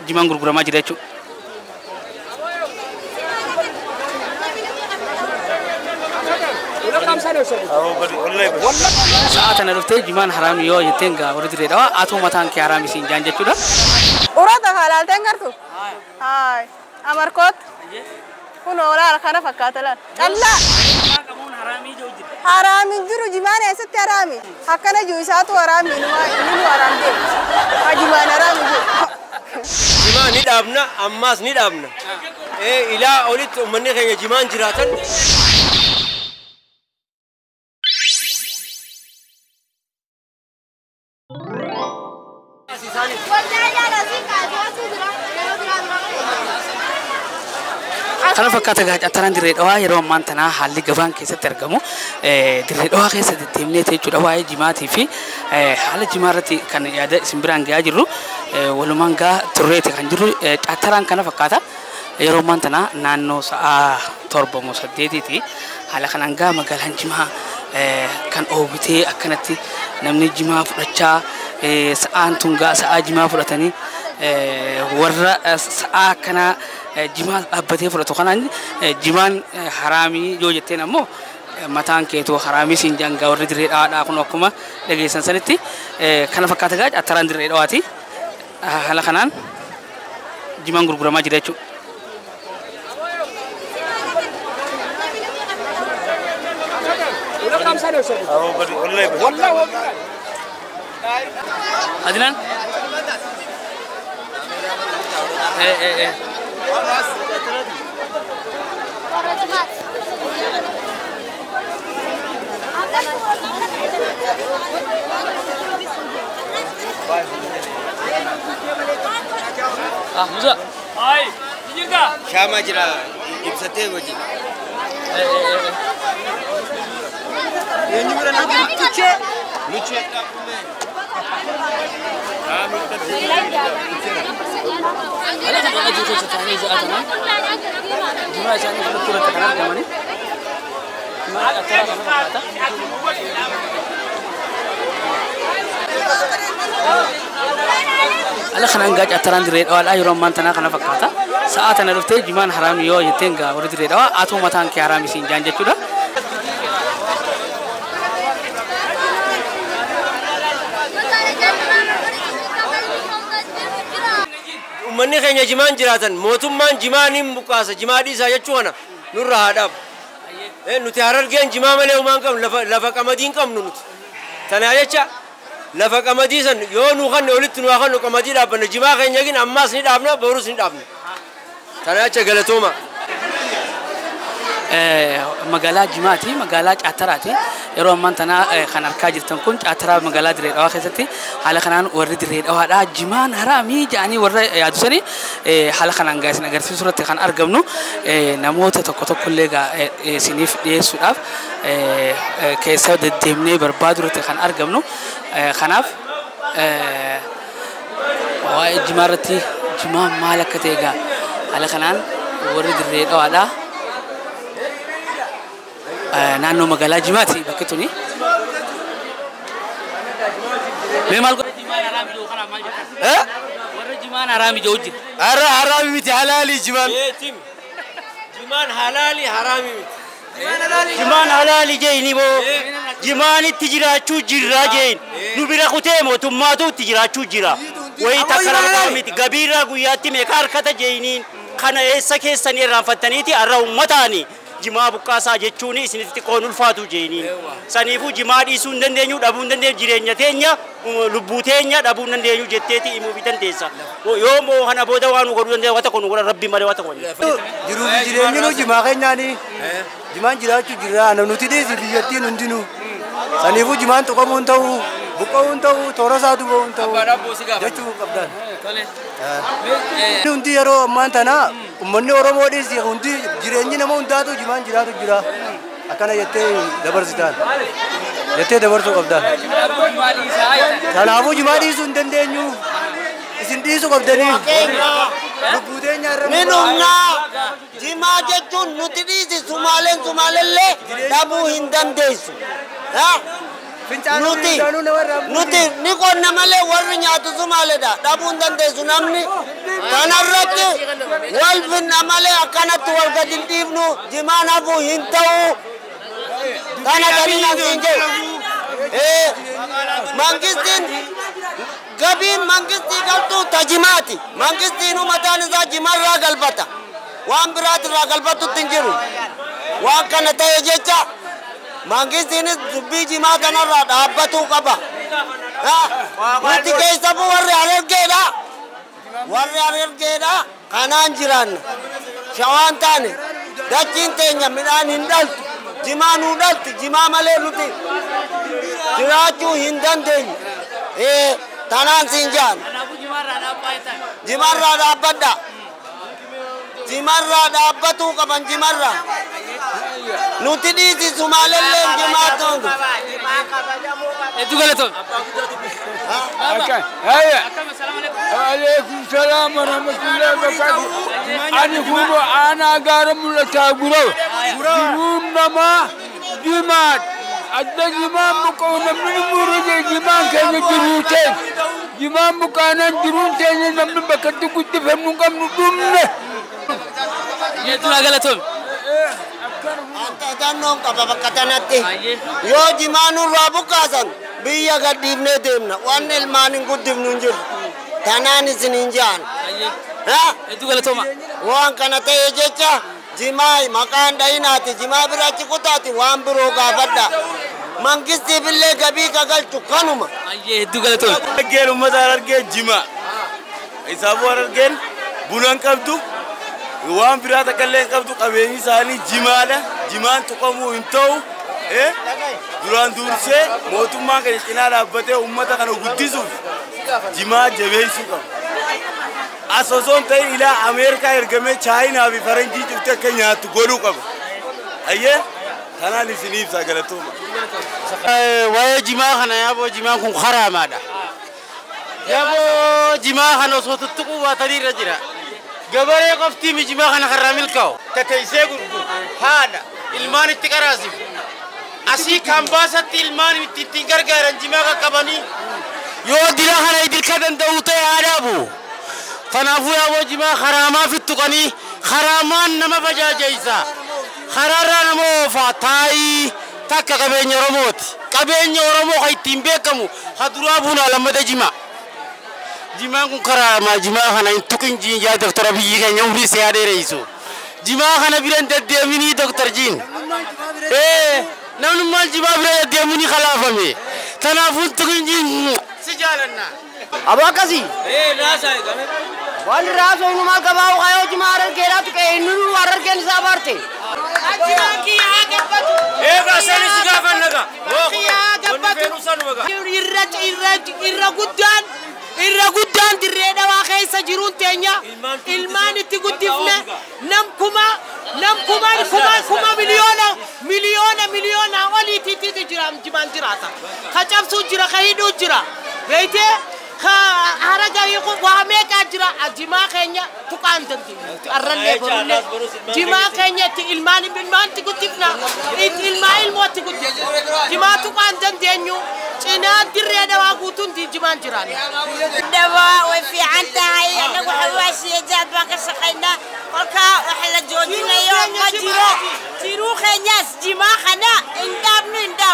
jimaan gurguramaa jira jechuudha. Sa'a tana dhuftee jimaan haraami yoo jetteen gaa warri dirree dhawaa atuu mataan kee haraami siin jaan jechuudha. Urata halaalteen gartu? Haay. Amarkoot. Kun olaala kana fakkaata laal. Callaa. Haraami jiru jimaan eessatti haraami? Akkana jiru isaatu haraami inni haraam deemu. Ha jimaan haraami jiru. Jimaa ni dhaabna ammaas ni dhaabna. Ilaa olitti uummanni keenya jimaan jiraatan. Kana fakkaata gaa Caattaraan dirree dhawaa yeroo ammaan tanaa haalli gabaan keessatti argamu dirree dhawaa keessa deddeemnee jechuudha waa'ee jimaatii fi haala jimaa irratti kan yaada isin biraan gahaa jirru walumaan gaa turreeti kan jirru Caattaraan kana fakkaata yeroo ammaan tanaa naannoo sa'a 7 moo 8tiiti haala kanaan gaa magaalaan jimaa kan oobitee akkanatti namni jimaa fudhachaa sa'aan tun gaa sa'aa jimaa fudhatanii warra sa'aa akkanaa jimaa dhaabbatee fudhatu kanaan jimaan haraamii yoo jetteen ammoo mataan keetuu haraamii siin jangaa warri dirree dhawaadhaa kun akkuma dhageessan sanitti kana fakkaata gaa Caattaraan dirree dhawaati haala kanaan jimaan gurguramaa jira jechuudha. Adnan? Ah, Musa. Hai, jirta? Shama jira ibsatee wajji. Luche. Ala kan ada juga cacanya iza atana. Jumlah cacanya itu kurang terkenal zaman ini. Cuma acara sama kata. Ala kan enggak acara dirree dhawaa yeroo ammaan tanaa kana fakkaata. Sa'a tana dhuftee jimaan haraami yoo jetteen gaa warri dirree dhawaa atuu mataan kee haraami siin jaan jechuudha. Uummanni keenya jimaan jiraatan mootummaan jimaa ni buqqaasa jimaa dhiisaa jechuu kana nurra haa dhaabu. Nuti Harargeen jimaa malee homaa hin qabnu lafa qamadii hin qabnu nuti. Tana jecha lafa qamadii san yoo nu kanne olitti nu haa kannu qamadii dhaabbanna jimaa keenya gin ammaas ni dhaabna borus ni dhaabna. Tana jecha galatooma. Magaalaa Jimaati, magaalaa Caattaraati. Yeroo ammaan tanaa kan argaa jirtan kun Caattaraa magaalaa dirree dhawaa keessatti haala kanaan warri dirree dhawaadhaa jimaan haraamii jedhanii warra yaadusanii haala kanaan gaa isin agarsiisuu irratti kan argamnu namoota tokko tokkollee gaa isiniif dhiyeessuudhaaf keessa deddeemnee barbaadu irratti kan argamnu. Kanaaf waa'ee jimaa irratti jimaan maal akka ta'e gaa haala kanaan warri dirree dhawaadhaa naannoo magaalaa Jimaati bakki tuni. Mee maal godhe jimaan haraami jiru kanaaf maal jettan? Warra jimaan haraami jiru jira. Har'a haraami miti halaali jimaan. Jimaan halaali haraami miti. Jimaan halaali jeeni boo. Jimaan itti jiraachuu jirra jeen. Nu bira kutee mootummaatu itti jiraachuu jira. Wayii takka lama miti gabiirraa guyyaatti meeqa harkata jeeniin kana eessa keessanii irraanfattaniiti har'a uummataani. Jimaa buqqaasaa jechuun isinitti xiqqoon ulfaatu jeeniin. Saniifuu jimaa dhiisuu hin dandeenyu dhabuu hin dandeenyu jireenya teenya lubbuu teenya dhabuu hin dandeenyu jetteeti himuu fi dandeessa. Yoo moo kana booda waan nu godhuu dandeenyu waan tokko nu godhan rabbi malee waan tokko. Jiruu fi jireenyi nu jimaa keenyaani. Jimaan jiraachuu jirra nuti dhiisi biyyattiin hundinuu. Saniifuu jimaan tuqamuu hin ta'u buqqa'uu hin ta'u toora isaa duba'uu hin ta'u jechuu qabdan. Hundi yeroo ammaan tana uummanni Oromoo dhiisi hundi jireenyi nama hundaatu jimaan jiraatu jira. Akkana jettee dabarsitaan. Jettee dabarsuu qabdan. Kanaafuu jimaa dhiisuu hin dandeenyu. Isin dhiisuu qabdanii. Lubbuu teenya irra. Ni dhumnaa. Jimaa jechuun nuti dhiisi Sumaaleen Sumaalellee dhabuu hin dandeessu. Nuti ni qonna malee warri nyaatu Sumaaleedha. Dhabuu hin dandeessu namni. Kanarratti wal finna malee akkanatti wal gadi hin dhiifnu jimaan hafuu hin ta'u. Kana gadi nan siin jedhu. Mangistiin gabiin mangistii galtuu tajimaati. Mangistiin mataan isaa jimarraa galfata. Waan biraatirraa galfatutti hin jiru. Waan kana ta'e jecha mangistiinis dubbii jimaa kanarraa dhaabbatuu qaba. Nuti keessafuu warri Harargeedha. Warri Harargeedha kanaan jiraanna. Shawaan taane dachiin teenya midhaan hin dhaltu. Jimaa nuu dhalti. Jimaa malee nuti jiraachuu hin dandeenyu. Tanaan siin jaan. Jimarraa dhaabbadha. Jimarraa dhaabbatuu qaban jimarraa. Nuti dhiisi Sumaalellee jimaa ta'u. Hedduu galatoon. Alaikum salam wa rahmatullahi wa barakatuh. Ani kuma ana gaara mul'ataa guroo. Jiruun namaa jimaadha. Adda jimaan muqoo namni muruu jimaan keenya jiruu ta'e. Jimaan muqaanaan jiruun teenya namni bakka itti guddifamnu qabnu dhumne. Hedduu galatoon. Tannoon qaba bakka tanatti. Yoo jimaa nurraa buqqaasan biyya gadhiifnee deemna. Waan ilmaan hin guddifnu hin jiru. Tanaan isin hin jaan. Hedduu galatooma. Waan kana ta'e jecha jimaa maqaan dhayinaati jimaa bira achi kutaati waan biroo gaafadha. Mangistiif illee gabii kagalchu kanuma. Hedduu galatooma. Harargeen uummata Harargee jimaa. Isaafuu Harargeen buna hin qabdu. Waan biraa takka illee hin qabdu qabeenyi isaanii jimaadha. Jimaan tuqamuu hin ta'u. Duraan dursee mootummaan keenya cinaa dhaabbatee uummata kana guddisuuf jimaa jabeessuu qaba. As osoo hin ta'in ilaa Ameerikaa ergamee Chaayinaa fi Faranjii cuftee akka nyaattu godhuu qaba. Ayyee kanaan isinii ibsaa galatooma. Waa'ee jimaa kana yaaboo jimaan kun haraamaadha. Yaaboo jimaa kana osoo tuttuquu baatanii irra jira. Gabaree qoftii mijimaa kana karraa milkaa'u. Tateessee gurguru haadha ilmaan itti qaraasifu. Asii kan baasatti ilmaan ittiin gargaaran jimaa qaqqabanii yoo dila kana idilka danda'u ta'e haadhaabu. Kanaafuu yaaboo jimaa haraamaa fittuqanii haraamaan nama fajaajeessa. Karaarraa nama oofaa taa'ii takka qabeenya Oromooti. Qabeenya Oromoo kan ittiin beekamu haduraa bunaa lammata jimaa. Jimaan kun karaamaa jimaa kana hin tuqin jiin yaa Dooktar Abiyyi keenya umrii see adeereessu. Jimaa kana bira hin deddeeminii Dooktar Jiin. Namnummaan jimaa bira deddeeminii kalaafame. Kanaafuu hin tuqin jiin si jaalanna. Aboo akkasii. Waan irraa haasofnu maal qabaa yoo jimaa Harargeedhaa tuqee inni nu Harargeen isaa baarte. Jimaan kiyya haa gabbatu. Eegaa sanis gaafanna gaa. Kiyya haa gabbatu. Irra guddaan. Irra guddaan dirree dhawaa keessa jiruun teenya ilmaan itti guddifne nam kuma kuma miliyoona oliititti jira jimaan jiraata. Ka cabsuu jira ka hidhuu jira beeytee ka haraga waa meeqaa jira jimaa keenya tuqaan dandeenyu arrallee borullee jimaa keenya itti ilmaan itti guddifna ilmaa ilmoo itti guddifna jimaa tuqaan dandeenyu. Cinaa dirree dhawaa guutuun jimaan jiraan. Dhawaa way fiican tahay anagu xawaashiya jaad baan ka shaqaynaa kolkaa waxa la joojinayo ma jiro jiruu keenyaas jimaa kana hin dhaabnu hin dhaabnu.